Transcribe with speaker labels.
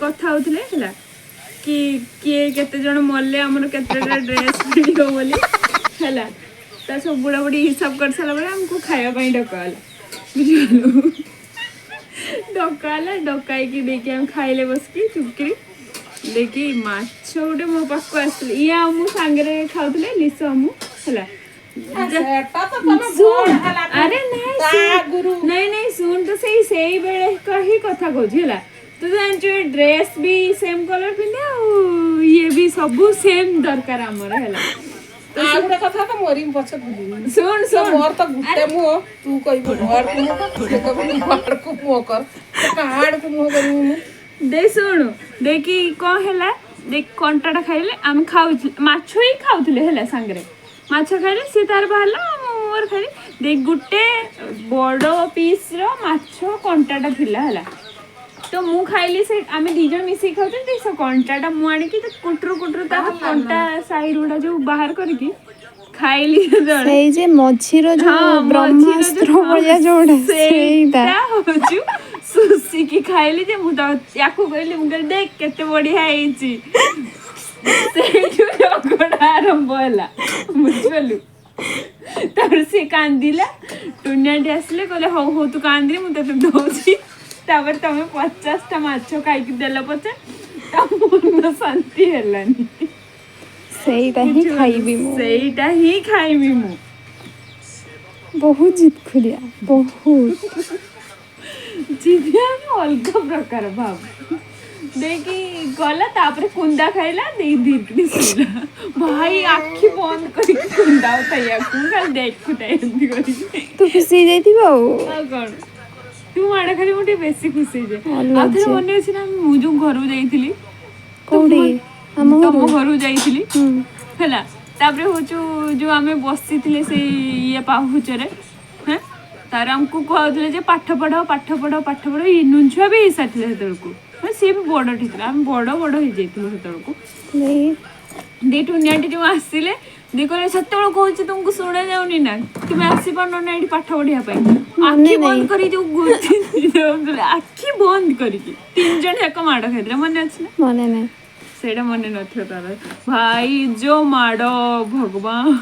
Speaker 1: କଥା ହଉଥିଲେ ହେଲା କି କିଏ କେତେ ଜଣ ମଲେ ଆମର କେତେଟା ଡ୍ରେସ୍ ମିଳିବ ବୋଲି ହେଲା। ତା ସବୁ ବୁଢ଼ାବୁଢ଼ୀ ହିସାବ କରିସାରିଲା ପରେ ଆମକୁ ଖାଇବା ପାଇଁ ଡକା ହେଲା, ବୁଝିପାରିଲୁ? ଡକା ହେଲା, ଡକାଇକି ଦେଇକି ଆମେ ଖାଇଲେ ବସିକି ଚୁପକିରି। ଦେଇକି ମାଛ ଗୋଟେ ମୋ ପାଖକୁ ଆସିଥିଲେ, ଇଏ ଆଉ ମୁଁ ସାଙ୍ଗରେ ଖାଉଥିଲେ, ଲିସ ଆଉ ମୁଁ ହେଲା।
Speaker 2: ସେଟା ତ ତମେ
Speaker 1: ଶୁଣ,
Speaker 2: ବଡ ହେଲା।
Speaker 1: ଆରେ ନାଇଁ,
Speaker 2: ତା
Speaker 1: ଶୁଣ।
Speaker 2: ଆଗରୁ
Speaker 1: ନାଇଁ ନାଇଁ, ଶୁଣ ତ, ସେଇ ସେଇ ବେଳେ ହିଁ କଥା କହୁଛି ହେଲା। ତୁ ତ ଜାଣିଛୁ, ଡ୍ରେସ୍ ବି ସେମ୍ କଲର୍ ପିନ୍ଧେ ଆଉ ଇଏ ବି ସବୁ ସେମ୍ ଦରକାର ଆମର ହେଲା।
Speaker 2: ଆଉ ଗୋଟେ କଥା ତ ମରିବି ପଛେ ଭୁଲିବିନି।
Speaker 1: ଶୁଣ ଶୁଣ।
Speaker 2: ମୋର ତ ଗୋଟେ ମୁହଁ। ତୁ କହିବୁ ମୋ ଆଡ଼କୁ ମୁହଁ କର, ସେ କହିବ ମୋ ଆଡ଼କୁ ମୁହଁ କର, ତ କାହା ଆଡ଼କୁ ମୁହଁ କରିବି ମୁଁ?
Speaker 1: ଦେଇ ଶୁଣୁ, ଦେଇକି କ'ଣ ହେଲା ଦେଖ। କଣ୍ଟାଟା ଖାଇଲେ, ଆମେ ଖାଉଥିଲେ, ମାଛ ହିଁ ଖାଉଥିଲେ ହେଲା। ସାଙ୍ଗରେ ମାଛ ଖାଇଲେ, ସିଏ ତାର ବାହାରିଲା, ମୁଁ ମୋର ଖାଇଲି। ଦେଇ ଗୋଟେ ବଡ଼ ପିସ୍ର ମାଛ କଣ୍ଟାଟା ଥିଲା ହେଲା, ତ ମୁଁ ଖାଇଲି। ସେ ଆମେ ଦି ଜଣ ମିଶିକି ଖାଉଛନ୍ତି, ସେ କଣ୍ଟାଟା ମୁଁ ଆଣିକି ତ କୁଟରୁ କୁଟରୁ ତାର କଣ୍ଟା ସାଇଡ୍ ଗୁଡ଼ା ଯୋଉ ବାହାର କରିକି ଖାଇଲି ଯେତେବେଳେ,
Speaker 3: ସେଇ ଯେ ମଝିର
Speaker 1: ହଁ,
Speaker 3: ଯୋଉ
Speaker 1: ମଝିର
Speaker 3: ବ୍ରହ୍ମାସ୍ତ୍ର ଭଳିଆ ଯୋଉଟା, ସେଇଟା
Speaker 1: ସେଇଟା ହଉଛି ଶୋଷିକି ଖାଇଲି ଯେ ମୁଁ ତ ୟାକୁ କହିଲି, ମୁଁ କହିଲି, ଦେଖ କେତେ ବଢିଆ ହେଇଛି। ସେଇଠୁ ଝଗଡ଼ା ଆରମ୍ଭ ହେଲା, ବୁଝିପାରିଲୁ? ତାପରେ ସିଏ କାନ୍ଦିଲା। ଟୁନିଆଟି ଆସିଲେ, କହିଲେ, ହଉ ହଉ, ତୁ କାନ୍ଦିନି, ମୁଁ ତତେ ଦଉଛି। ତାପରେ ତମେ 50ଟା ମାଛ ଖାଇକି ଦେଲ ପଛେ ତା ମନ ଶାନ୍ତି ହେଲାନି।
Speaker 3: ସେଇଟା ହିଁ
Speaker 1: ବୁଝିପାରିଲୁ?
Speaker 3: ଖାଇବି ମୁଁ।
Speaker 1: ସେଇଟା ହିଁ ଖାଇବି ମୁଁ।
Speaker 3: ବହୁତ ଜିଦଖୋରିଆ, ବହୁତ।
Speaker 1: ଜିଦିଆ ଅଲଗା ପ୍ରକାର ଭାବ। ଦେଇକି ଗଲା, ତାପରେ କୁନ୍ଦା ଖାଇଲା, ଦେଇ ଧୀରେ ଶୋଇଲା। ଭାଇ, ଆଖି ବନ୍ଦ କରିକି କୁନ୍ଦା ଥାଏ ୟାକୁ, ମୁଁ ଖାଲି ଦେଖୁଥାଏ ଏମିତି କରିକି।
Speaker 3: ତୁ ଖୁସି ହେଇଯାଇଥିବୁ ଆଉ।
Speaker 1: ଆଉ କ'ଣ, ତୁ ମାଡ଼ ଖାଲି ମୁଁ ଟିକେ ବେଶୀ ଖୁସି ହେଇଯାଏ। ଆଉ ଥରେ
Speaker 3: ଲଜ୍ଜା।
Speaker 1: ମନେ ଅଛି ନା, ମୁଁ ଯୋଉ ଘରକୁ ଯାଇଥିଲି?
Speaker 3: କୋଉଠି, ଆମ
Speaker 1: ତମ
Speaker 3: ଘରୁ?
Speaker 1: ଘରକୁ ଯାଇଥିଲି ହେଲା। ତାପରେ ହଉଛୁ ଯୋଉ ଆମେ ବସିଥିଲେ ସେଇ ଇଏ ପାହୁଚରେ, ହେଁ, ତାର ଆମକୁ କୁହାଉଥିଲେ ଯେ ପାଠ ପଢ, ପାଠ ପଢ, ପାଠ ପଢ। ଇନୁ ଛୁଆ ବି ହେଇସାରିଥିଲେ ସେତେବେଳକୁ, ମାନେ ସିଏ ବି ବଡ ହେଇଥିଲା, ଆମେ ବଡ ବଡ ହେଇଯାଇଥିଲୁ ସେତେବେଳକୁ।
Speaker 3: ଦେଇ
Speaker 1: ଦି ଟୁନିଆଟି ଯୋଉ ଆସିଲେ, ଦି କହିଲେ, ସେତେବେଳୁ କହୁଛି ତୁମକୁ ଶୁଣା ଯାଉନି ନା? ତୁମେ ଆସିପାରୁନ ନା ଏଇଠି ପାଠ ପଢିବା ପାଇଁ? ଆଖି ବନ୍ଦ
Speaker 3: ନାହିଁ।
Speaker 1: କରି ଯୋଉ ଗୁନ୍ଥି ଦଉଥିଲେ, ଆଖି ବନ୍ଦ କରିକି ତିନି ଜଣ ଯାକ ମାଡ଼ ଖାଇଥିଲେ, ମନେ ଅଛି ନା?
Speaker 3: ମନେ ନାହିଁ।
Speaker 1: ସେଇଟା ମନେ ନଥିବ ତାର। ଭାଇ, ଯୋଉ ମାଡ଼, ଭଗବାନ!